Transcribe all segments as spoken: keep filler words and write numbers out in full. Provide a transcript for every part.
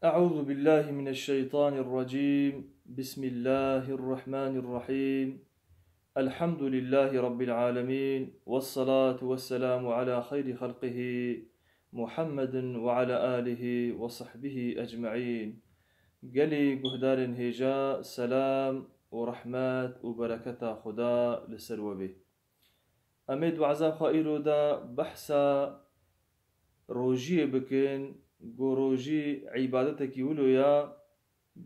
أعوذ بالله من الشيطان الرجيم. بسم الله الرحمن الرحيم. الحمد لله رب العالمين، والصلاة والسلام على خير خلقه محمد وعلى آله وصحبه أجمعين. Gelî guhdarên hêja, selam û rehmet û bereketa Xuda li ser we bê. Em ê di weza xwe îro de behsa rojiyê bikin, ku rojî îbadetekî wilo ya,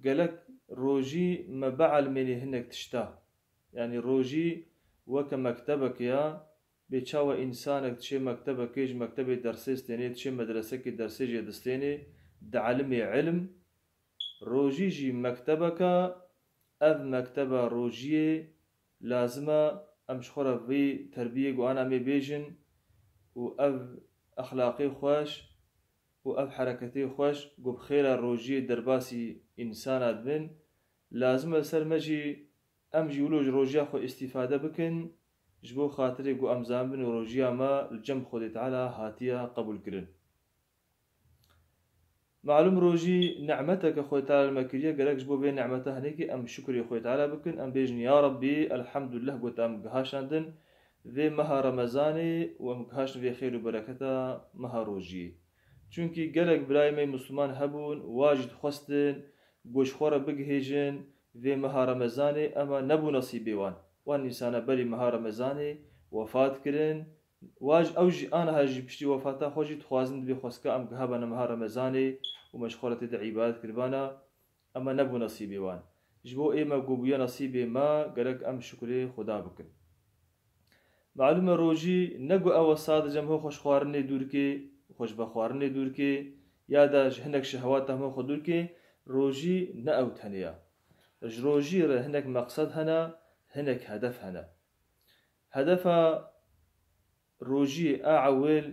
gelek rojî me bielmênê hinek tişta. Yanî rojî weke mektebek ya, bê çawa însanek diçê mektebekê, ji mektebê dersê distênê, diçê medresekê dersê jê distênê, dielimê ilm, rojî jî mektebek e, ev mekteba rojiyê lazim e em ji xwe re vî terbiyê ku ana em ê bêjin û ev exlaqê xweş û ev hereketê xweş ku bi xêra rojiyê derbasî însana dibin, lazim e li ser me jî em jî wilo ji rojiya xwe îstîfade bikin, ji bo xatirê ku em zanibin rojiya me li cem Xwedê Teala hatiye qebûlkirin. Malûm rojî nîmeteke Xwedê Teala li me kiriye, gerek ji bo vê nîmeta hinekî em şukrê Xwedê Teala bikin, em bêjin, Ya Rabbî, elhamdulillah, ku te em gihaşandin vê meha Remezanê û em gihaştin vê xêr û bereketa meha rojiyê. Çunkî gelek birayê me Misliman hebûn, wa jî dixwestin ku ji xwe re bigihêjin vê meha Remezanê, ema nebû nesîbê wan. Wan însana berî meha Remezanê wefat kirin, Wa jî, ew jî aniha jî piştî wefata xwe jî dixwazin dibê xwestka em gihabane meha Remezanê û me ji xwe re tê de îbadet kiribana, ema nebû nesîbê wan. Ji bo ême ku bûye nesîbê me, gerek em şukurê Xuda bikin. Malûm e rojî ne ku ew e sadece em ho xwe ji xwarinê dûr kê, xwe ji vexwarinê dûr kê, ya da ji hinek şehwata em ho xwe dûr kê, rojî ne ew tenê ya. Ji rojî re hinek meqsed hene, hinek hedef hene. Hedefa rojî a ewil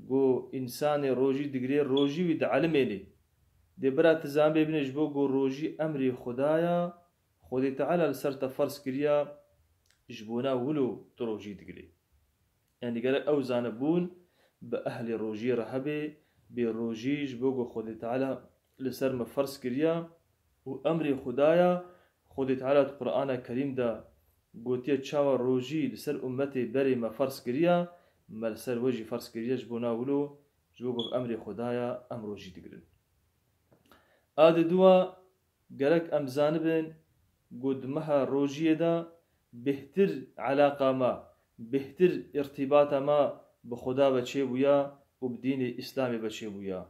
ku însanê rojî digirê, rojî wî dielimênê. Dê bira tu zanbê bine ji bo ku rojî emrê Xuda ya, Xwedê Teala li ser te ferz kiriya, ji bona wilo tu rojî digirê. Yanî gerek ew zanebûn bi ehlê rojiyê re hebe, bê rojî ji bo ku Xwedê Teala li ser me ferz kiriya û emrê Xuda ya, Xwedê Teala di Qur'ana Kerîm de gotiye, çawa rojî li ser ummetê berê me ferz kiriya, me li ser we jî ferz kiriye, ji bona wilo, ji bo ku emrê Xuda ya em rojî digirin. A di dua, gerek em zanibin ku di meha rojiyê de bêhtir elaqa me, bêhtir îrtîbata me bi Xuda ve çêbûya û bi dînê Îslamê ve çêbûya.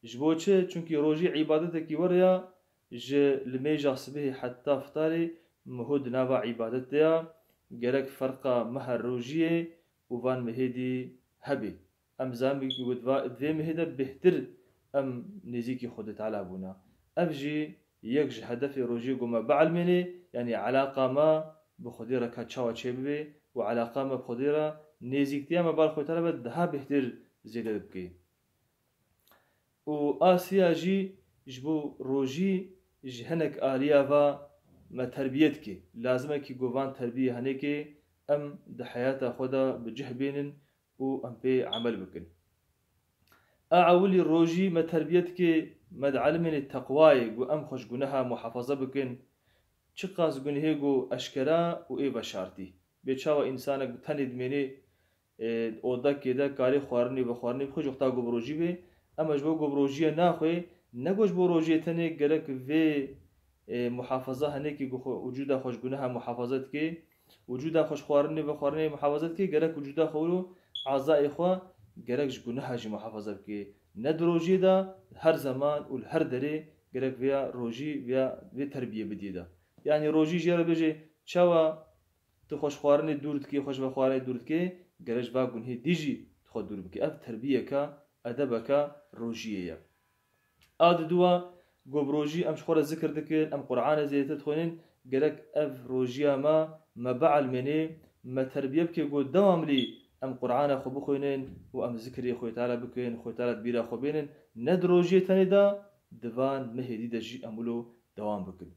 Ji bo çi? Çunkî rojî îbadetekî were ya, ji limêja sibihê heta fitarê miho di nava îbadet de ya, gerek ferqa meha rojiyê û van mehê dî hebê. Em zanibin ku di va-, di vê mehê de bêhtir em nêzîkî Xwedê Teala bûna. Ev jî yek ji hedefê rojiyê ku me bielmênê, yanî elaqa me bi Xwedê re ka çawa çêbibe û elaqa me bi Xwedê re, nêzîktiya me bar Xwedê Teala be daha bêhtir zêde bike. Û a siya jî ji bo rojî ji hinek aliya va me terbiye dike. Lazim e kî ku van terbiyê hinekê em di heyata xwe de bi cih bênin û em pê emel bikin. A ewilî rojî me terbiye dike, me dielimênê teqwayê, ku em xwe ji guneha muhafaza bikin. Çiqas gunehê ku eşkera û ê veşartî. Bê çawa însanek bi tenê dimênê, e, odekê de karê xwarinê vexwarinê bixwe, ji wexta ku bi rojî bê, ema ji bo ku bi rojiyê naxwê, ne ku ji bo rojiyê tenê gerek vê, e, muhafaza hinekî ku xwe, wicûda xwe ji guneha muhafaza dike, wicûda xwe ji xwarinê vexwarinê muhafaza dike, gerek wicûda xwe wilo azayê xwe gerek ji guneha jî muhafaza bike. Ne di rojiyê de, her zeman û li her derê gerek vêya rojî, vêya, vê terbiyê bidiyê de. Yanî rojî jê re bêje, çawa tu xwe ji xwarinê dûr dikî, xwe ji vexwarinê dûr dikî, gerek ji va gunhê dî jî tu xwe dûr bikî. Ev terbiyeka, edebeka rojiyê ye. A di dua, ku bi rojî em ji xwe re zikir dikin, em Qur'anê zêdetir dixwînin, gerek ev rojiya me, me bielmênê, me terbiye bike ku dewamlî em Qur'ana xwe bixwînin û em zikirê Xwedê Teala bikin, Xwedê Teala di bîra xwe bênin. Ne di rojiyê tenê de, di van mehê dî de jî em wilo dewam bikin.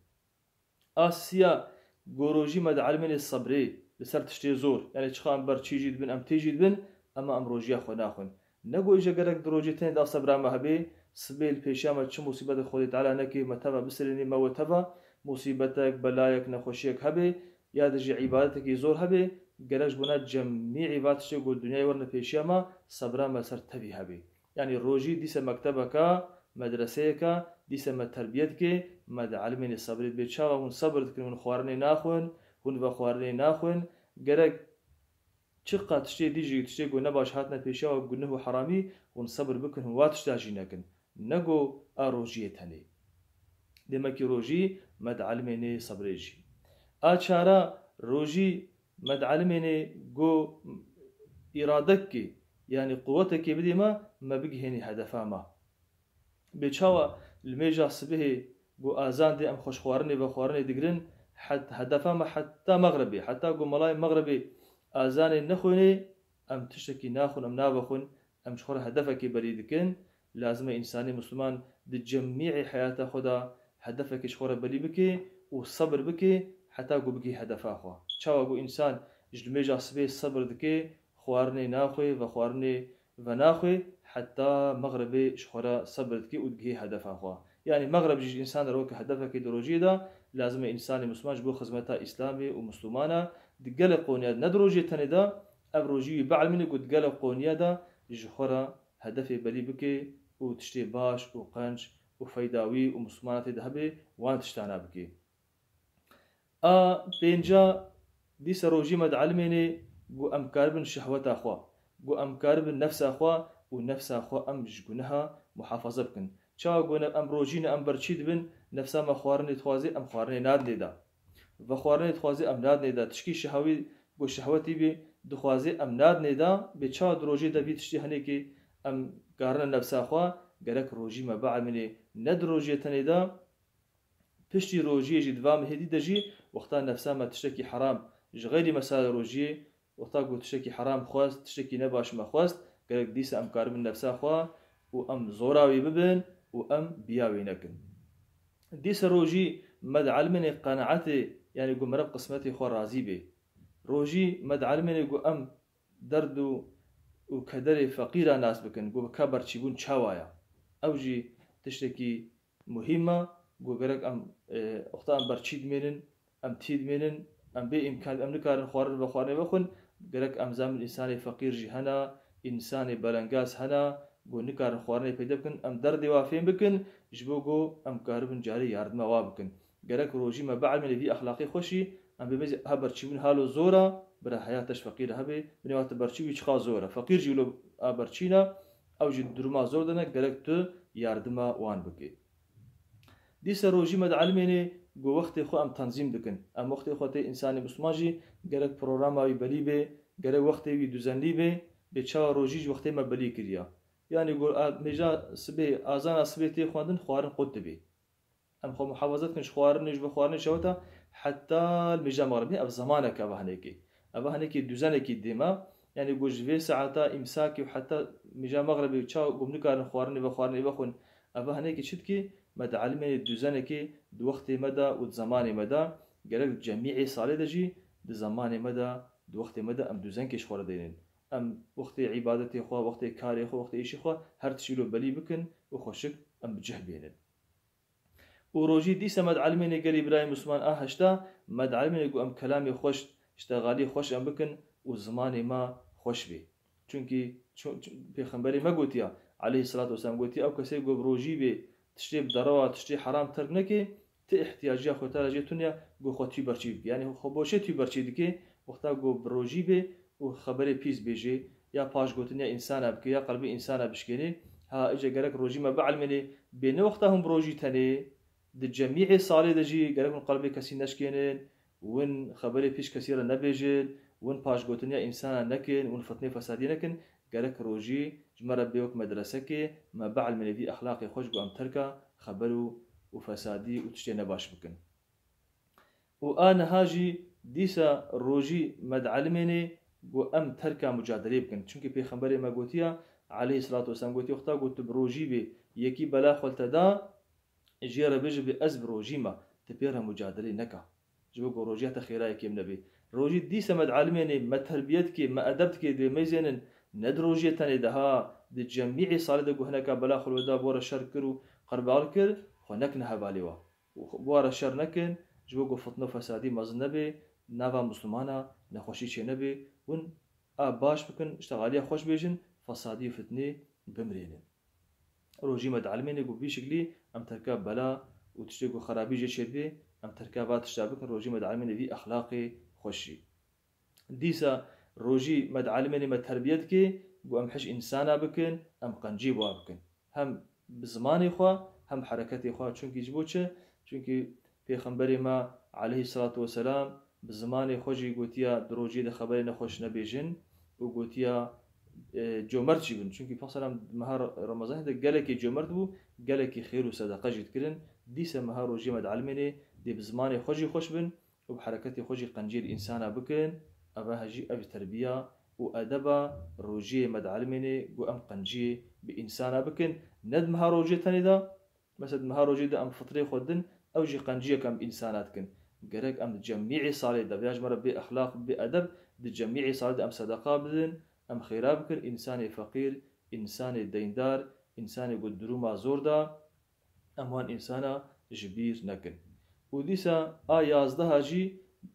A siya, ku rojî me dielmênê sebrê li ser tiştê zor. Yanî çiqa em ber çî jî dibin, em tê jî dibin, ema em rojiya xwe naxwin. Ne ku îje gerek di rojê tenê de sebra me hebe, Sibê li pêşiya me çi musîbetek Xwedê Teala neke, me teva bisirênî, me we teva musîbetek, belayek, nexweşiyek hebe, ya de jî îbadetekî zor hebe, gerek ji bona cemî va tiştê ku dinyayê werine pêşiya me, sebra me ser tevî hebe. Yanî rojî dîse mektebeka, medreseyeka, dîse me terbiyet dike, me dielmêne sebrê. Bê çawa hûn sebir dikin, hûn xwarinê naxwin, hûn vexwarinê naxwin, gerek çiqa tiştê dî jî, tiştê ku ne baş hatine pêşiya we, guneh û heramî, hûn sebir bikin, hûn wa tişta jî nekin. Ne ku a rojiyê tenê. Demekî rojî me dielmêne sebrê jî. A çara, rojî me dielmêne ku îradekê, yanî quwetekê bidê me, me bigihênî hedefa me. Bê çawa li mêja sibihê ku azan dê, em xweş xwarinê vexwarinê digirin, het-, hedefa me heta mexribê, heta ku melayê mexribê azanê nexwênê, em tiştekî naxwin, em navexwin, em ji xwe re hedefekê belî dikin. Lazim e însanê Misliman di cemîê heyata xwe de hedefekê ji xwe re belî bike û sebir bike heta ku bigihê hedefa xwe. Çawa ku însan ji li mêja sibê sebir dike, xwarinê naxwe, vexwarinê venaxwe, heta mexribê ji xwe re sebir dike û digihê hedefa xwe. Yanî mexrib jî ji însan re weke hedefekê di rojiyê de, lazim e însanê Misliman ji bo xizmeta Îslamê û Mislimana di gelek qoniya, ne di rojiyê tenê de, ev rojî wî bielmîne ku di gelek qoniya de ji xwe re hedefê belî bike û tiştê baş û qenc û feyda wî û Mislimana tê de hebe, wan tiştana bike. A pênca, dîsa rojî me dielmênê ku em karibin şehweta xwe, ku em karibin nefsa xwe û nefsa xwe em ji guneha muhafaza bikin. Çawa ku ne-, em rojî ne em berçî dibin, nefsa me xwarinê dixwaze, em xwarinê nadinê de. Vexwarinê dixwaze, em nadinê de. Tişkî şehawî ku şehwetî bî dixwaze, em nadinê de. Bê çawa di rojê de vî tiştî henekê em karine nefsa xwe, gerek rojî me bielmênê, ne di rojê tenê de, piştî rojiyê jî, di va mehêdî de jî, wexta nefsa me tiştekî heram, ji xeyrî mesela rojiyê, wexta ku tiştekî heram xwest, tiştekî nebaş me xwest, gerek dîsa em karibin nefsa xwe û em zora wî bibin û em biya wî nekin. Dîsa rojî me dielmênê qenaetê, yanî ku meriv qismetê xwe razî bê. Rojî me dielmênê ku em derd û, û kederê feqîra nas bikin, ku ka berçîbûn çawa ye. Ew jî tiştekî muhîm e, ku gerek em, e, wexta em berçî dimênin, em tî dimênin, em bê îmkan, em nikarin xwarin vexwarinê vexwin, gerek em zanin însanê feqîr jî hene, însanê belengaz hene, ku nikarin xwarinê peyde bikin, em derdê wa fêm bikin, ji bo ku em karibin carê yardima wa bikin. Gerek rojî me bielmêne vî exlaqê xweşî, em bê mêzî ha berçîbûn halo zor e, bira heya te ji feqîr hebe, binê wa tu berçî wî çiqa zor e. Feqîr jî wilo a berçî ne, ew jî duruma zor de ne, gerek tu yardima wan bikê. Dîsa rojî me dielmênê ku wextê xwe em tenzîm dikin. Em wextê xwe tê însanê Misliman jî gerek programa wî belî bê, gerek wextê wî duzenlî bê, bê çawa rojî ji wextê me belî kiriya. Yanî ku a, mêja sibê, azana sibê tê xwendin, xwarin qut dibê. Em xwe muhafaza dikin ji xwarinê, ji vexwarinê şeweta heta li mêja mexribê. Ev zemaneke, ev henekê. Ev henekê duzenekî dê me. Yanî ku ji vê saeta îmsakê û heta mêja mexribê çawa ku em nikarin xwarinê vexwarinê vexwin. Ev henekê çi dikê? Me dielmênê duzenekê di wextê me de û di zemanê me de, gerek di cemîê salê de jî di zemanê me de, di wextê me de em duzenkê ji xwe re deynin. Em wextê îbadetê xwe, wextê karê xwe, wextê îşê xwe her tişt îro belî bikin û xweşik em bi cih bênin. Û rojî dîsa me dielmênê gelî birayê Misliman a heşta, me dielmênê ku em kelamê xweş, ştexalî xweş em bikin û zimanê me xweş bê. Çunkî çu-, çu-, Pêxemberê me gotiya, aleyhisselatu vesselam gotiya, ew kesê ku bi rojî bê, tiştê bi derewa, tiştê heram terk neke, ti ihtiyaciya xwe tara jê tune, ku xwe tî berçî bike. Yanî xwe boşê tî berçî dike, wexta ku bi rojî bê û xeberê pîs bêjê, ya paşgotinya însana bike, ya qelbê însana bişkênê. Ha, îca gerek rojî me bielmênê, bê ne wexta hûn bi rojî tenê, di cemîê salê de jî gerek hûn qelbê kesî neşkênin, win xeberê pîs kesî re nebêjin, win paşgotinya însana nekin, win fitnê fesadî nekin. Gerek rojî ji me re bê wek medresekê, me bielmênê vî exlaqê xweş ku em terka xeber û, û fesadî û tiştê nebaş bikin. Û a niha jî dîsa rojî me dielmênê ku em terka mucadelê bikin. Çunkî Pêxemberê me gotiya, aleyhisselatu vesselam gotiye, wexta ku tu bi rojî bê, yekî bela xwe li te da, jê re bêje bê ez bi rojî me, tu pê re mucadelê neka. Ji bo ku rojiya te xêra yekêm nebê. Rojî dîsa me dielmênê, me terbiyet dikê, me edeb dikê, dê mêzênin, ne di rojiyê tenê de ha, Di cemî'ê salê de ku hineka bela xwe li wê da, bi we re şer kir û qerbal kir, xwe nekine hevalê wa. Û xwe, bi we re şer nekin, ji bo ku fitne û fesadî mezin nebe, nava Mislimana nexweşî çê nebe, hûn a baş bikin, îşte xaliya xweş bêjin, fesadî û fitnê bimirênin. Rojî me dielmêne ku bi vî şiklî em terka bela û tiştê ku xerabî jê çêdibe, em terka va tişta bikin, rojî me dielmêne vî exlaqê xweş jî. Dîsa rojî me dielmêne me terbiye dike, ku em hiş însana bikin, em qencî wa bikin. Hem bi zimanê xwe, hem hereketê xwe. Çunkî ji bo çi? Çunkî Pêxemberê me aleyhisselatu vesselam bi zimanê xwe jî gotiya di rojê de xeberê nexweş nebêjin û gotiya, e, comert jî bin. Çunkî Pêxember selam di meha Remezanê de gelekî comert bû, gelekî xêr û sedeqe jî dikirin. Dîsa meha rojê me dielmêne dê bi zimanê xwe jî xweş bin û bi hereketê xwe jî qenciyê li însana bikin. Eva he jî ev terbiya û edeba rojiyê me dielmêne ku em qenciyê bi însana bikin. Ne di meha rojê tenê de, mesela di meha rojê de em fitrê xwe din, ew jî qenciyek em bi însana dikin. Gerek em di cemî'ê salê de, vêya ji me re bê exlaq, bê edeb, di cemî'ê salê de em sedeqa bidin, em xêra bikin, însanê feqîr, însanê deyndar, însanê ku di duruma zor de, em wan însana ji bîr nekin. Û dîsa a yazdeha jî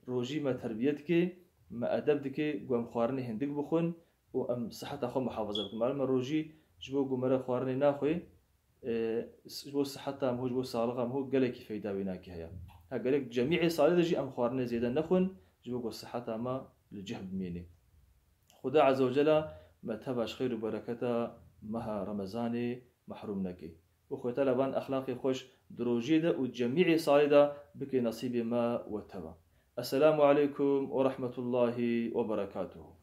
rojî me terbiye dike, me edeb dike, ku em xwarinê hindik bixwin û em siheta xwe muhafaza bikin. Malum me rojî ji bo ku me re xwarinê naxwe, e, ji bo siheta me, ji bo saxlixa me gelekî feyda wînakî heye. Ha, gerek cemî'ê salê de jî em xwarinê zêde nexwin, ji bo ku siheta me li cih bimîne. Xuda Azze ve Cela me teva ji xêr û bereketa meha Remezanê mehrûm neke. Û Xwedê Teala van exlaqê xweş di rojê de û cemî'ê salê de bike nesîbê me we teva. Esselamu aleykum ve rahmetullahi ve berekatuhu.